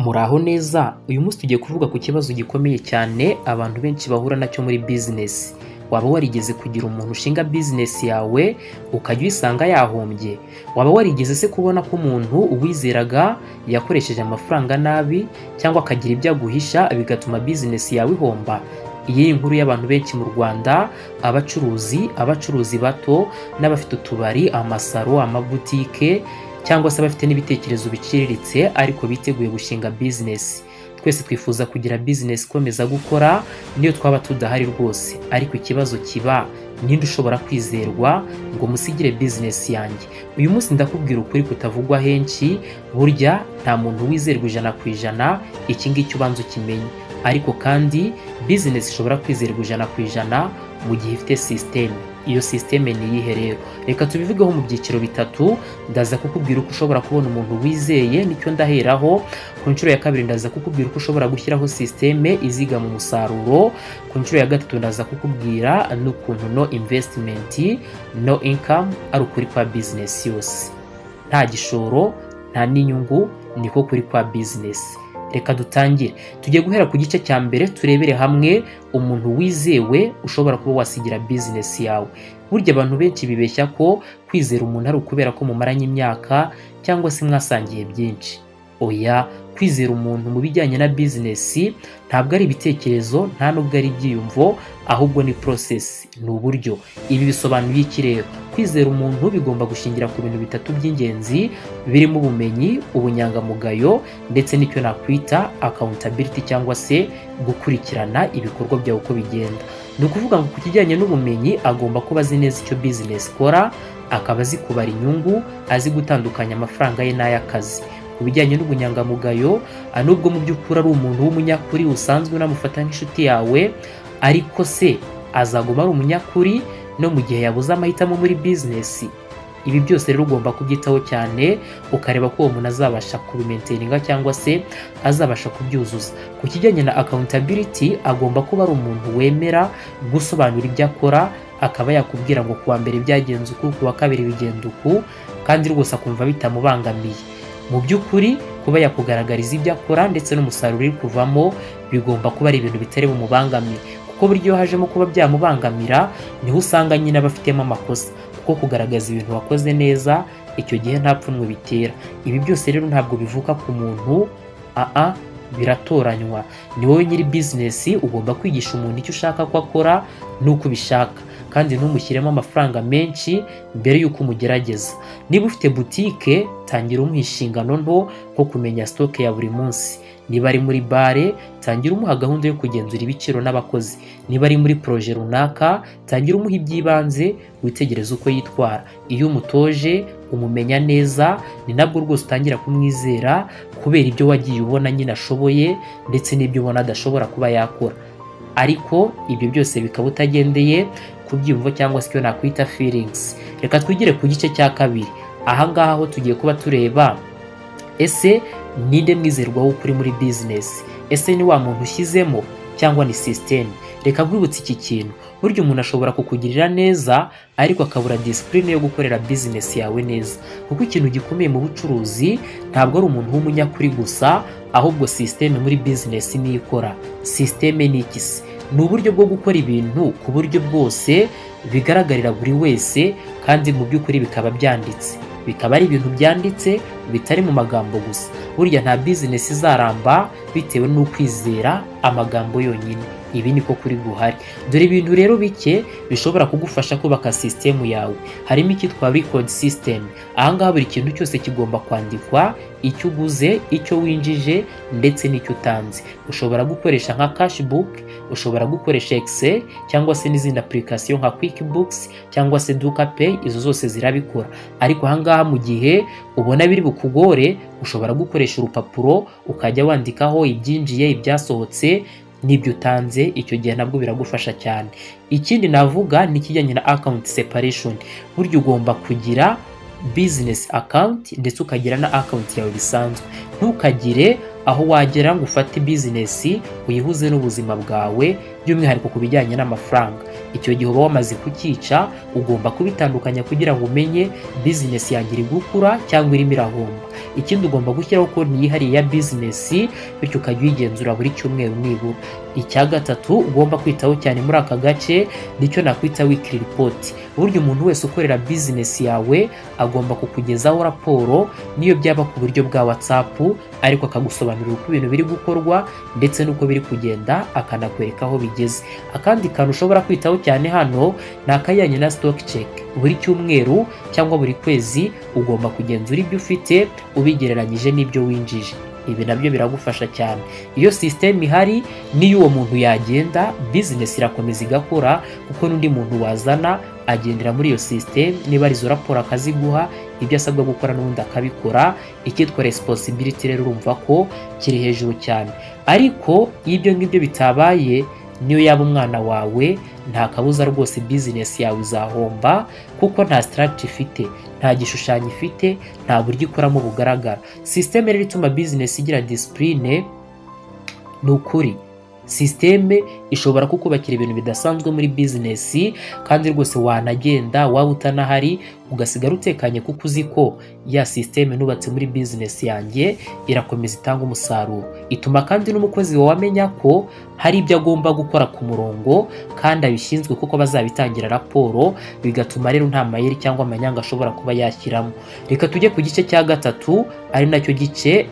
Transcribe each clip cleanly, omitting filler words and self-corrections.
Muraho neza, uyu munsi tugiye kuvuga ku kibazo gikomeye cyane abantu benshi bahura nacyo muri bizinesi. Waba warigeze kugira umuntu ushinga bizinesi yawe ukajya uyisanga yahombye? Waba warigeze se kubona ko umuntu uwizeraga yakoresheje amafaranga nabi cyangwa akagira ibyo aguhisha bigatuma bizinesi yawe ihomba? Iyi ni inkuru y'abantu benshi mu Rwanda, abacuruzi, abacuruzi bato n'abafite utubari, amasaro, amabutike cyangwa se abafite n'ibitekerezo biciriritse ariko biteguye gushinga bizinesi. Twese twifuza kugira bizinesi ikomeza gukora niyo twaba tudahari rwose, ariko ikibazo kiba: ninde ushobora kwizerwa ngo musigire bizinesi yanjye? Uyu munsi ndakubwira ukuri kutavugwa henshi. Burya nta muntu wizerwa 100%, iki ngiki ubanza ukimenye. Ariko kandi bizinesi ishobora kwizerwa 100% mu gihe ifite sisiteme. Iyo sisiteme ni iyihe rero? Reka tubivugeho mu byiciro bitatu. Ndaza kukubwira uko ushobora kubona umuntu wizeye, nicyo ndaheraho. Ku nshuro ya kabiri ndaza kukubwira uko ushobora gushyiraho sisiteme izigama umusaruro. Ku nshuro ya gatatu ndaza kukubwira n'ukuntu no investment, no income ari ukuri kwa bizinesi yose. Nta gishoro, nta n'inyungu, niko kuri kwa bizinesi. Reka dutangire. Tugiye guhera ku gice cya mbere, turebere hamwe umuntu wizewe ushobora kuba wasigira bizinesi yawe. Burya abantu benshi bibeshya ko kwizera umuntu ari ukubera ko mumaranye imyaka cyangwa se mwasangiye byinshi. Oya, kwizera umuntu mu bijyanye na bizinesi ntabwo ari ibitekerezo, nta nubwo ari ibyiyumvo, ahubwo ni process, ni uburyo. Ibi bisobanuye iki rero? Kwizera umuntu bigomba gushingira ku bintu bitatu by'ingenzi birimo ubumenyi, ubunyangamugayo ndetse n'icyo nakwita accountability cyangwa se gukurikirana ibikorwa byawe uko bigenda. Ni ukuvuga ngo ku kijyanye n'ubumenyi, agomba kuba azi neza icyo bizinesi ikora, akaba azi kubara inyungu, azi gutandukanya amafaranga ye n'ay'akazi. Ku bijyanye n'ubunyangamugayo, nubwo mu by'ukuri ari umuntu w'umunyakuri usanzwe unamufata nk'inshuti yawe, ariko se azaguma ari umunyakuri no mu gihe yabuze amahitamo muri bizinesi? Ibi byose rero ugomba kubyitaho cyane, ukareba ko uwo muntu azabasha kubimaintaininga cyangwa se azabasha kubyuzuza. Ku kijyanye na accountability, agomba kuba ari umuntu wemera gusobanura ibyo akora, akaba yakubwira ngo kuwa mbere byagenze uku, kuwa kabiri bigenda uku, kandi rwose akumva bitamubangamiye. Mu by'ukuri kuba yakugaragariza ibyo akora ndetse n'umusaruro uri kuvamo bigomba kuba ari ibintu bitari bumubangamire, kuko buryo iyo hajemo kuba byamubangamira niho usanga nyine aba afitemo amakosa, kuko kugaragaza ibintu wakoze neza icyo gihe nta pfunwe bitera. Ibi byose rero ntabwo bivuka ku muntu, aa biratoranywa. Ni wowe nyiri bizinesi, ugomba kwigisha umuntu icyo ushaka ko akora n'uko ubishaka, kandi ntumushyiremo amafaranga menshi mbere y'uko umugerageza. Niba ufite butike, tangira umuha inshingano nto nko kumenya stock ya buri munsi. Niba ari muri bar, tangira umuha gahunda yo kugenzura ibiciro n'abakozi. Niba ari muri projet runaka, tangira umuha iby'ibanze, witegereze uko yitwara. Iyo umutoje, umumenya neza, ni nabwo rwose utangira kumwizera kubera ibyo wagiye ubona nyine ashoboye ndetse n'ibyo ubona adashobora kuba yakora. Ariko ibyo byose bikaba utagendeye ku byiyumvo cyangwa se icyo nakwita feelings. Reka twigire ku gice cya kabiri. Ahangaha ho tugiye kuba tureba: ese ninde mwizerwa w'ukuri muri bizinesi? Ese ni wa muntu ushyizemo cyangwa ni sisiteme? Reka nkwibutse iki kintu: burya umuntu ashobora kukugirira neza ariko akabura discipline yo gukorera bizinesi yawe neza, kuko ikintu gikomeye mu bucuruzi ntabwo ari umuntu w'umunyakuri gusa, ahubwo sisiteme muri bizinesi niyo ikora. Sisiteme ni iki se? Ni uburyo bwo gukora ibintu ku buryo bwose bigaragarira buri wese, kandi mu by'ukuri bikaba byanditse, bikaba ari ibintu byanditse bitari mu magambo gusa. Burya nta bizinesi izaramba bitewe n'ukwizera amagambo yonyine. Ibi niko kuri guhari. Dore ibintu rero bike bishobora kugufasha kubaka sisitemu yawe. Harimo icyitwa record system. Ahangaha buri kintu cyose kigomba kwandikwa: icyo uguze, icyo winjije ndetse n'icyo utanze. Ushobora gukoresha nka cashbook, ushobora gukoresha Excel cyangwa se n'izindi application nka QuickBooks cyangwa se Duka Pay, izo zose zirabikora. Ariko ahangaha mu gihe ubona biri bukugore, ushobora gukoresha urupapuro ukajya wandikaho ibyinjiye, ibyasohotse n'ibyo utanze. Icyo gihe nabwo biragufasha cyane. Ikindi navuga ni ikijyanye na account separation. Burya ugomba kugira business account ndetse ukagira na account yawe bisanzwe. Ntukagire aho wagera ngo ufate business uyihuze n'ubuzima bwawe, by'umwihariko ku bijyanye n'amafaranga. Icyo gihe uba wamaze kucyica. Ugomba kubitandukanya kugira ngo umenye: business yanjye iri gukura cyangwa irimo irahomba? Ikindi, ugomba gushyiraho konti yihariye ya bizinesi, bityo ukajya uyigenzura buri cyumweru nibura. Icya gatatu ugomba kwitaho cyane muri aka gace nicyo nakwita weekly report. Burya umuntu wese ukorera bizinesi yawe agomba kukugezaho raporo, niyo byaba ku buryo bwa WhatsApp, ariko akagusobanurira uko ibintu biri gukorwa ndetse n'uko biri kugenda, akanakwereka aho bigeze. Akandi kantu ushobora kwitaho cyane hano ni akajyanye na stock check. Buri cyumweru cyangwa buri kwezi ugomba kugenzura ibyo ufite ubigereranyije n'ibyo winjije. Ibi nabyo biragufasha cyane. Iyo sisiteme ihari, n'iyo uwo muntu yagenda, bizinesi irakomeza igakora, kuko n'undi muntu wazana agendera muri iyo sisiteme. Niba ari izo raporo akaziguha, ibyo asabwa gukora n'ubundi akabikora. Icyitwa responsibility rero urumva ko kiri hejuru cyane. Ariko iyo ibyo ngibyo bitabaye, niyo yaba umwana wawe, nta kabuza rwose bizinesi yawe izahomba, kuko nta structure ifite, nta gishushanyo ifite, nta buryo ikoramo bugaragara. Sisiteme rero ituma bizinesi igira discipline. Ni ukuri, sisiteme ishobora kukubakira ibintu bidasanzwe muri bizinesi, kandi rwose wanagenda, waba utanahari, ugasigara utekanye, kuko uzi ko ya sisiteme nubatse muri bizinesi yanjye irakomeza itanga umusaruro. Ituma kandi n'umukozi wawe amenya ko hari ibyo agomba gukora ku murongo kandi abishinzwe, kuko bazabitangira raporo. Bigatuma rero nta mayeri cyangwa amanyanga ashobora kuba yashyiramo. Reka tujye ku gice cya gatatu, ari nacyo gice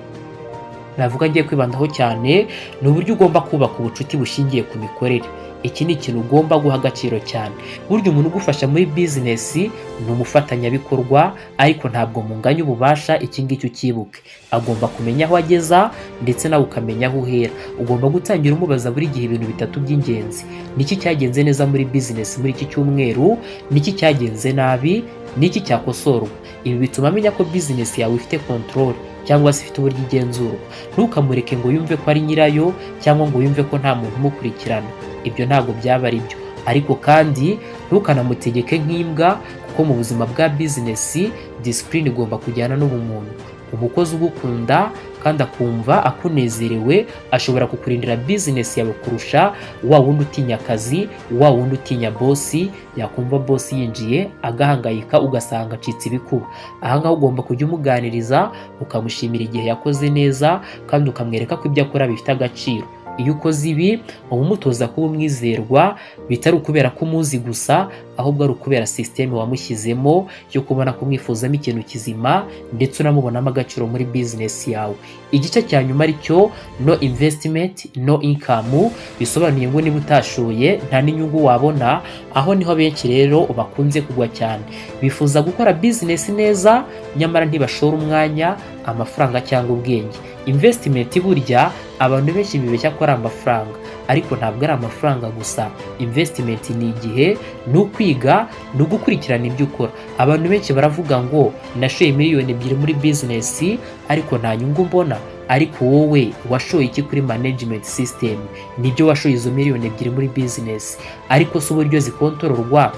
navuga ngiye kwibandaho cyane. Ni uburyo ugomba kubaka ubucuti bushingiye ku mikorere. Iki ni ikintu ugomba guha agaciro cyane. Burya umuntu ugufasha muri bizinesi ni umufatanyabikorwa, ariko ntabwo munganya ububasha. Iki ngiki ukibuke. Agomba kumenya aho ageza ndetse nawe ukamenya aho uhera. Ugomba gutangira umubaza buri gihe ibintu bitatu by'ingenzi: niki cyagenze neza muri bizinesi muri iki cyumweru? Niki cyagenze nabi? Niki cyakosorwa? Ibi bituma amenya ko bizinesi yawe ifite control, cyangwa se ifite uburyo igenzurwa. Ntukamureke ngo yumve ko ari nyirayo, cyangwa ngo yumve ko nta muntu umukurikirana. Ibyo ntabwo byaba ari byo. Ariko kandi ntukanamutegeke nk'imbwa, kuko mu buzima bwa bizinesi discipline igomba kujyana n'ubumuntu. Umukozi ugukunda kandi akumva akunezerewe ashobora kukurindira bizinesi yawe kurusha wa wundi utinya akazi, wa wundi utinya bosi, yakumva bosi yinjiye agahangayika, ugasanga acitse ibikuba. Ahangaha ugomba kujya umuganiriza, ukamushimira igihe yakoze neza, kandi ukamwereka ko ibyo akora bifite agaciro. Iyo ukoze ibi, uba umutoza kuba umwizerwa, bitari ukubera ko umuzi gusa, ahubwo ari ukubera sisiteme wamushyizemo yo kubona kumwifuzamo ikintu kizima, ndetse unamubonamo agaciro muri bizinesi yawe. Igice cya nyuma aricyo "no investment, no income", bisobanuye ngo niba utashoye nta n'inyungu wabona. Aho niho benshi rero bakunze kugwa cyane. Bifuza gukora bizinesi neza, nyamara ntibashora umwanya, amafaranga cyangwa ubwenge. Investment, burya abantu benshi bibeshya ko ari amafaranga, ariko ntabwo ari amafaranga gusa. Investment ni igihe, ni ukwiga, ni ugukurikirana ibyo ukora. Abantu benshi baravuga ngo nashoye 2 miliyoni muri bizinesi, ariko nta nyungu mbona. Ariko wowe washoye iki kuri management system? Nibyo, washoye izo 2 miliyoni muri bizinesi, ariko si uburyo zikontororwa?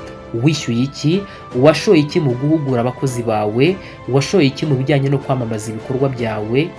Wishyuye iki? Washoye iki mu guhugura abakozi bawe? Washoye iki mu bijyanye no kwamamaza ibikorwa byawe?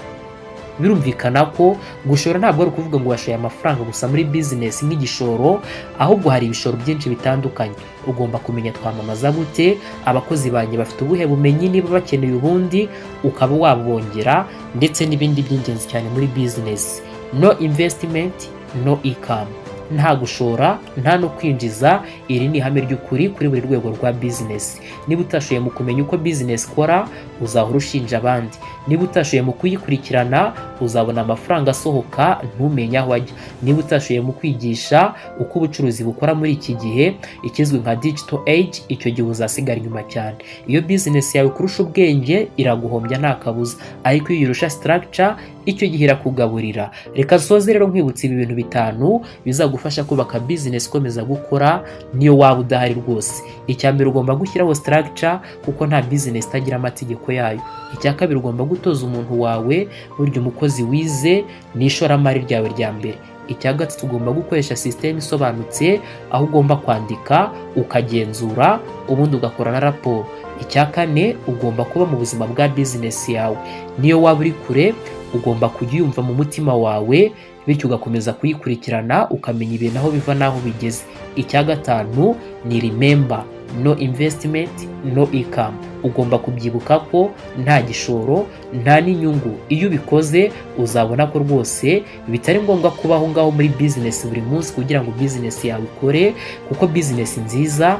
Birumvikana ko gushora ntabwo ari ukuvuga ngo washoye amafaranga gusa muri bizinesi nk'igishoro, ahubwo hari ibishoro byinshi bitandukanye. Ugomba kumenya: twamamaza gute? Abakozi banjye bafite ubuhe bumenyi? Niba bakeneye ubundi ukaba wabongera, ndetse n'ibindi by'ingenzi cyane muri bizinesi. No investment, no income. Nta gushora, nta no kwinjiza. Iri ni ihame ry'ukuri kuri buri rwego rwa bizinesi. Niba utashoye mu kumenya uko bizinesi ikora, uzahora ushinja abandi. Niba utashoye mu kuyikurikirana, uzabona amafaranga asohoka ntumenye aho ajya. Niba utashoye mu kwigisha uko ubucuruzi bukora muri iki gihe, ikizwi nka digital age, icyo gihe uzasigara inyuma cyane. Iyo bizinesi yawe kurusha ubwenge, iraguhombya nta kabuza, ariko iyo uyirusha structure, icyo gihe irakugaburira. Reka nsoze rero nkwibutsa ibi bintu bitanu bizagufasha kubaka bizinesi ikomeza gukora niyo waba udahari rwose. Icya mbere, ugomba gushyiraho structure, kuko nta bizinesi itagira amategeko yayo. Icya kabiri, ugomba gutoza umuntu wawe. Burya umukozi wize ni ishoramari ryawe rya mbere. Icya gatatu, ugomba gukoresha sisiteme isobanutse, aho ugomba kwandika, ukagenzura, ubundi ugakora na raporo. Icya kane, ugomba kuba mu buzima bwa bizinesi yawe, niyo waba uri kure. Ugomba kujya uyumva mu mutima wawe, bityo ugakomeza kuyikurikirana, ukamenya ibintu aho biva n'aho bigeze. Icya gatanu ni remember: no investment, no income. Ugomba kubyibuka ko nta gishoro, nta n'inyungu. Iyo ubikoze, uzabona ko rwose bitari ngombwa kuba aho ngaho muri bizinesi buri munsi kugira ngo bizinesi yawe ikore, kuko bizinesi nziza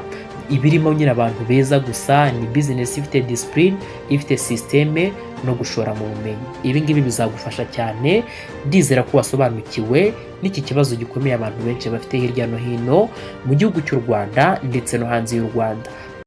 iba irimo nyine abantu beza gusa. Ni bizinesi ifite discipline, ifite système no gushora mu bumenyi. Ibi ngibi bizagufasha cyane. Ndizera ko wasobanukiwe n'iki kibazo gikomeye abantu benshi bafite hirya no hino mu gihugu cy'u Rwanda ndetse no hanze y'u Rwanda.